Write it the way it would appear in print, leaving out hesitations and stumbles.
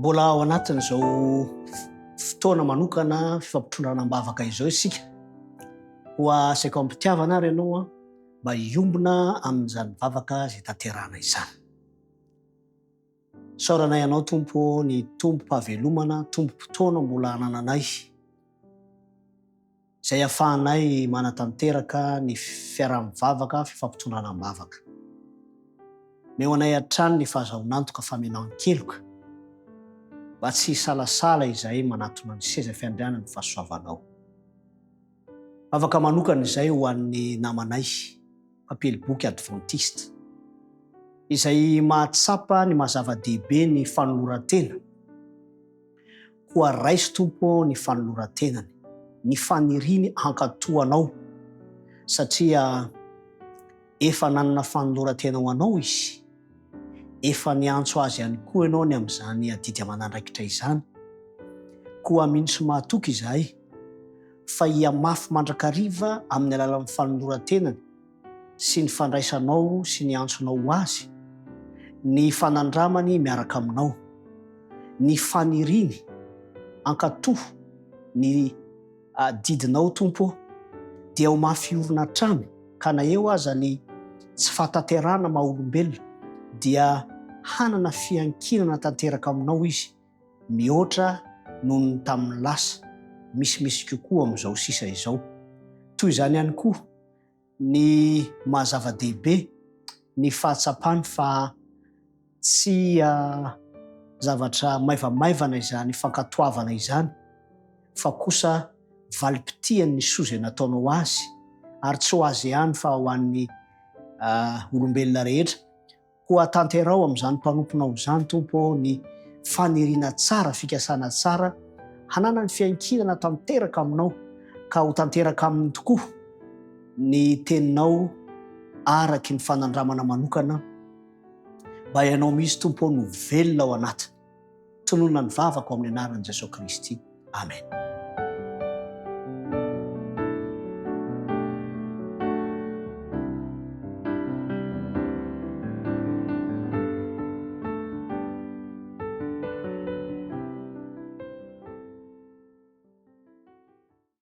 Mbola ao anatin'izao fotoana manokana fifampitondrana am-bavaka izao isika. Koa asaiko am-pitiavana ary ianao mba hiombona amin'izany vavaka izay tanterahana izany. Isaoranay Anao Tompo ô ny tombom-pahavelomana, tombom-potoana mbola anananay, izay ahafahanay manatanteraka ny fiaraha-mivavaka, fifampitondrana am-bavaka. Omeo anay hatrany ny fahazahoan'antoka famelan-keloka, mba tsy hisalasala izahay manatona ny seza fiandrianan'ny fahasoavanao. Vavaka manokana izay ho an'ny namanay mpampiely boky advantista, izay mahatsapa ny maha zava-dehibe ny fanoloran-tena. Koa raiso Tompo ô ny fanoloran-tenany, ny faniriany hankatò Anao, satria efa nanana fanoloran-tena ho Anao izy, efa niantso azy ihany koa Ianao ny amin'izany adidy aman'andraikitra izany. Koa mino sy mahatoky izahay fa hihamafy mandrakariva amin'ny alalan'ny fanoloran-tenany sy ny fandraisanao sy ny antsonao ho azy, ny fanandramany miaraka aminao, ny faniriany hankatò ny didinao Tompo ô, dia ho mafy orina hatrany ka na eo aza ny tsy fahatanterahana maha olombelona dia hanana fiankinana tanteraka aminao izy mihoatra noho ny tamin'ny lasa, misimisy kokoa amin'izao sisa izao. Toy izany ihany koa ny maha zava-dehibe ny fahatsapany fa tsy zavatra maivamaivana izany fankatoavana izany fa kosa valim-pitian'ny soa izay nataonao azy ary tsy ho azy ihany fa ho an'ny olombelona rehetra. Koa tanteraho amin'izany mpanomponao izany, Tompo ô, ny faniriana tsara, fikasana tsara, hananany fiankinana tanteraka aminao, ka ho tanteraka aminy tokoa ny teninao araky ny fanandramana manokana, mba Ianao mihitsy, Tompo ô, no velona ao anatiny. Tononina ny vavako amin'ny anaran'i Jesoa Kristy. Amen.